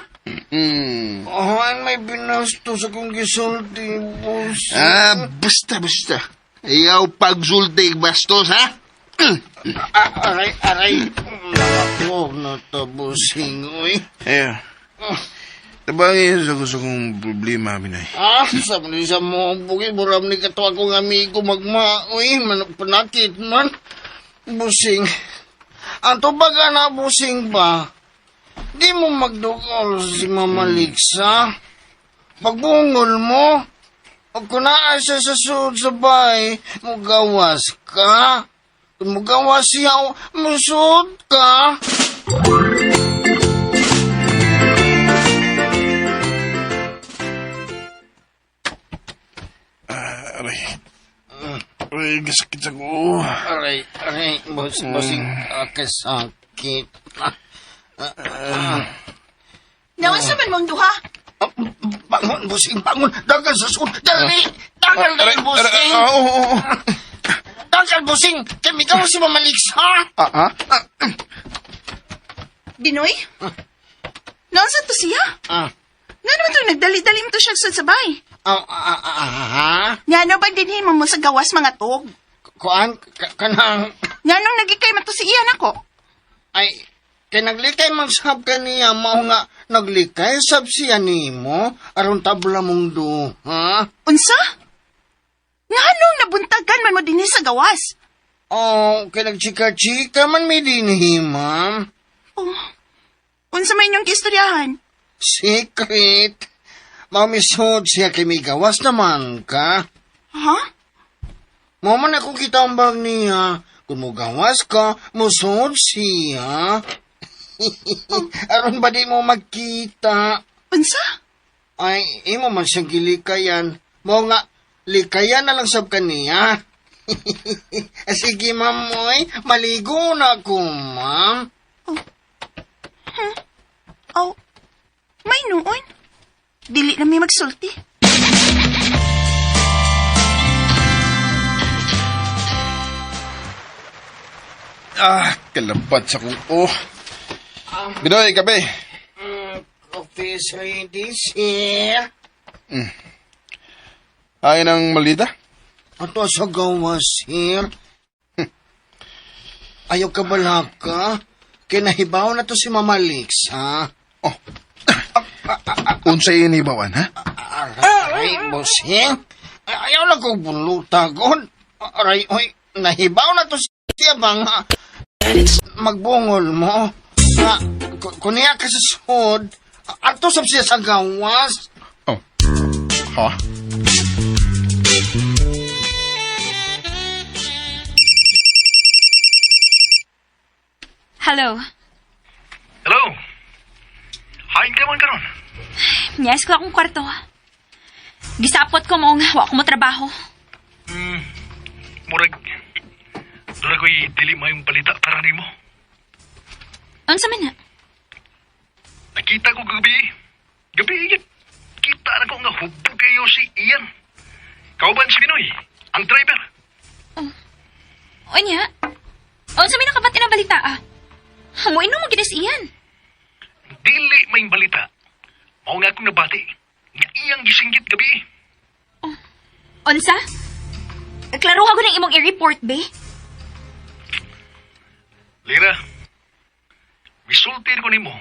[SPEAKER 5] Hmm.
[SPEAKER 4] Oh, ay may binasto sa kong gisulti, busing.
[SPEAKER 5] Ah, basta, basta. Ayaw pagsultig bastos, ha?
[SPEAKER 4] Ah, aray, aray. Nakakuha na to, busing, oy.
[SPEAKER 5] Ayaw. Tabangin sa gusto kong problema, Binay.
[SPEAKER 4] Ah, sabi sa mo, buki, buram ni katwa kong amigo magmaoy, manok panakit man. Busing. Ang tubaga na busing ba? Di mo magdugol si Mama Lixa. Pagbungol mo, O kung naa siya sa suod sa bay, mugawas ka. Kung mugawas siya, musuod ka.
[SPEAKER 5] Aray. Aray, gasakit sa ko.
[SPEAKER 4] Aray, aray, boss, bossing, kasakit.
[SPEAKER 6] Naunsa man mong duha?
[SPEAKER 4] Ah, Bangon, bossing, bangon. Dagan sa suod. Dali, dagan dali, bossing.
[SPEAKER 5] Ah, oo, oo, oo.
[SPEAKER 4] Dagan, bossing. Kami ka mo si Mama Lixa.
[SPEAKER 5] Ah, ah?
[SPEAKER 6] Binoy? Naunsa to siya?
[SPEAKER 4] Ah,
[SPEAKER 6] Nga naman to, nagdali-dali mo to siya sa sabay.
[SPEAKER 4] ah, ah, ah, ah, ha?
[SPEAKER 6] Nga no ba dinhin mo mo sa gawas mga tog?
[SPEAKER 4] Kuan, kanang,
[SPEAKER 6] Nga nung nagikay man to si Ian ako?
[SPEAKER 4] ay, kay naglikay man sab kaniya, mao nga, naglikay sab siya nimo, aron tabla mong duha.
[SPEAKER 6] Unsa? Nga nung nabuntagan man mo dinhi sa gawas?
[SPEAKER 4] Oh, kay nagchika-chika man mi dinhi, ma'am.
[SPEAKER 6] Oh, unsa may inyong kistoryahan?
[SPEAKER 4] Secret. Mamisod siya kay migawas naman ka.
[SPEAKER 6] Ha?
[SPEAKER 4] Mao man ako kitambag niya. Kung mugawas ka, musod siya. Aron ba di mo magkita?
[SPEAKER 6] Unsa?
[SPEAKER 4] Ay, imo man siyang gilikayan. Mao nga, likayan na lang sab kaniya. Sige, ma'am, oy. Maligo na ako, ma'am.
[SPEAKER 6] Oh, may noon. Dili na mi magsulti.
[SPEAKER 5] Ah, kalabat sa kong oh. Binoy, kape.
[SPEAKER 4] Coffee is ready, sir.
[SPEAKER 5] Ay ng maldita?
[SPEAKER 4] Ato sa gawa, sir. Ayaw ka balaka. Kinahibaw na to si Mama Lix, ha?
[SPEAKER 5] Oh. Unsay inibawan, ha?
[SPEAKER 4] Aray, bossing. Ayaw lang kong bulutagon. Aray, oy, nahibaw na to siya ba nga? Magbungol mo. Nga, kuniya ka sa sud, ato sab siya sa gawas.
[SPEAKER 5] Oh. Ha?
[SPEAKER 7] Hello.
[SPEAKER 8] Hello? Hain ka man karon.
[SPEAKER 7] Niyas ko akong kwarto. Gisapot ko mo nga, wa ko mo trabaho.
[SPEAKER 8] Murag, dura ko'y dili mayong balita para nimo.
[SPEAKER 7] Unsa man na?
[SPEAKER 8] Nakita ko gabi. Gabi yan. Kita na ko nga hubog kayo si Ian. Kauban si Binoy, ang driver.
[SPEAKER 7] Unya? Unsa may nakabati na balita ah? Hamuin mo gid si Ian.
[SPEAKER 8] Dili may balita. Mao nga akong nabati. Nga iyang gisinggit gabi.
[SPEAKER 7] Unsa? Klaro ko ng imong i-report be.
[SPEAKER 8] Lira, misulti ko nimo.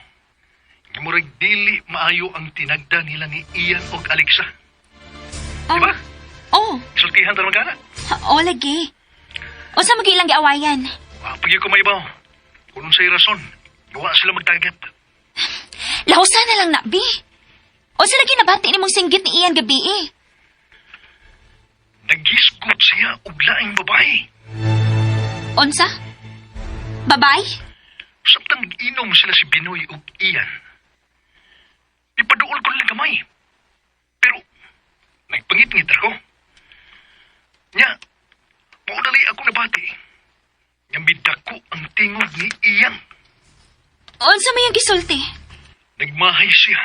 [SPEAKER 8] Nga murag dili maayo ang tinagda nila ni Ian og Alexa.
[SPEAKER 7] Oh.
[SPEAKER 8] Diba?
[SPEAKER 7] Oh,
[SPEAKER 8] Sultihan ta naman kana.
[SPEAKER 7] o lagi. Unsa mo ilang giawayan?
[SPEAKER 8] Pagyo ko maibaw. Kung unsay rason, gawa sila magtagat.
[SPEAKER 7] Lahusa na lang na, be. Unsa lagi nabati nimong singgit ni Ian gabi eh.
[SPEAKER 8] Nagisgot siya og laing babae.
[SPEAKER 7] Unsa? Babay?
[SPEAKER 8] Samtang inom sila si Binoy ug Ian. Ipaduol ko lang gamay. Pero, nagpangit-ngit ako. Nya, maudali ako nabati. Nga midako ang tingog ni Ian.
[SPEAKER 7] Unsa may ang gisulti?
[SPEAKER 8] Nagmahay siya.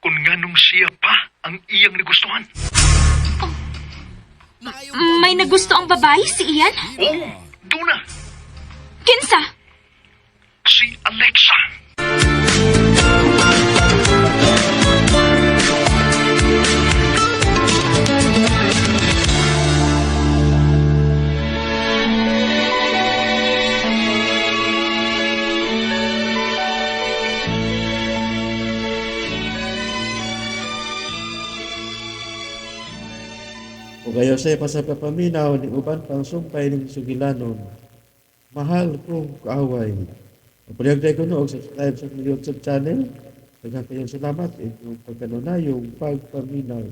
[SPEAKER 8] Kung nganong siya pa ang iyang nagustuhan.
[SPEAKER 7] May nagusto ang babae si Ian?
[SPEAKER 8] Oh, doon na.
[SPEAKER 7] Kinsa?
[SPEAKER 8] Si Alexa.
[SPEAKER 1] Ug ayo say pa sa papaminaw ni uban pang sumpay ning sugilanon. Mahal kong kaaway. Pagpalihag ko no og subscribe sa akong YouTube channel. Daghang kayong salamat inyong pagkanunayong pagpaminaw.